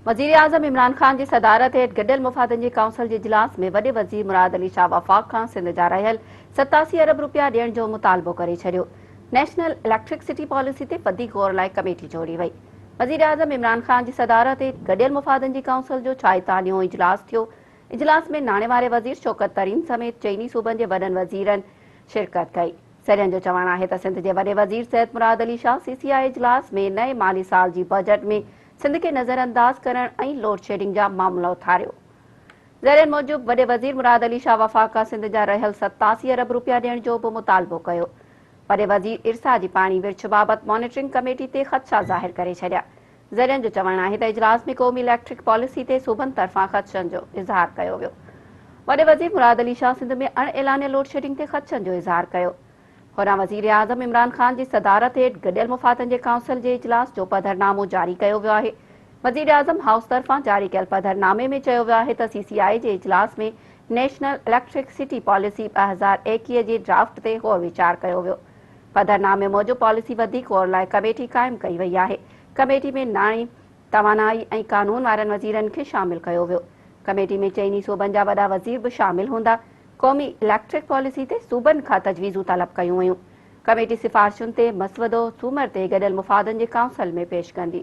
وزيراعظم عمران خان جي صدارت هيٺ گڏيل مفادن جي ڪائونسل جي اجلاس ۾ وڏي وزير مراد علي شاهه وفاق کان سنڌ جا رهيل 87 ارب رپيا ڏيڻ جو مطالبو ڪري ڇڏيو. نيشنل اليڪٽرڪ سٽي پاليسي تي وڌيڪ غور لاء ڪميٽي جوڙي وئي. وزيراعظم عمران خان جي صدارت هيٺ گڏيل مفادن جي ڪائونسل جو ڇائيتاليهون اجلاس ٿيو. اجلاس ۾ ناڻي واري وزير شوڪت ترين سميت چئني صوبن جي وڏن وزيرن شرڪت ڪئي. ذريعن جو چوڻ آهي ته سنڌ جي وڏي وزير Syed Murad Ali Shah C C I اجلاس ۾ نئين مالي سال جي بجيٽ ۾ سنڌ کي نظرانداز ڪرڻ ۽ لوڊشيڊنگ جا معاملا اٿاريو. ذريعن موجب وڏي وزير مراد علي شاهه وفاق کان سنڌ جا رهيل 87 ارب روپيا ڏيڻ جو به مطالبو ڪيو. وڏي وزير ارسا جي پاڻي ورڇ بابت مانيٽرنگ ڪميٽي تي خدشا ظاهر ڪري ڇڏيا. ذريعن جو چوڻ آهي ته اجلاس ۾ قومي اليڪٽرڪ پاليسي تي صوبن طرفان خدشن جو اظهار ڪيو ويو. وڏي وزير مراد علي شاهه سنڌ ۾ اڻ اعلانيل لوڊشيڊنگ تي خدشن جو اظهار ڪيو. هوڏانهن وزيراعظم عمران خان جي صدارت هيٺ گڏيل مفادن جي ڪائونسل جي اجلاس جو پڌرنامو جاري ڪيو ويو آهي. وزيراعظم هائوس طرفان جاري ڪيل پڌرنامي ۾ چيو ويو آهي ته سي سي آء جي اجلاس ۾ نيشنل اليڪٽرڪ سٽي پاليسي 2021 جي ڊرافٽ تي غور ويچار ڪيو ويو. پڌرنامي موجب پاليسي وڌيڪ غور لاء ڪميٽي قائم ڪئي وئي آهي. ڪميٽي ۾ ناڻي، توانائي ۽ قانون وارن وزيرن کي شامل ڪيو ويو. ڪميٽي ۾ چئني صوبن جا وڏا وزير به شامل هوندا. قومي اليڪٽرڪ پاليسي تي صوبن کان تجويزون طلب ڪيون ويون. ڪميٽي سفارشن تي مسودو سومر تي گڏيل مفادن جي ڪائونسل ۾ پيش ڪندي.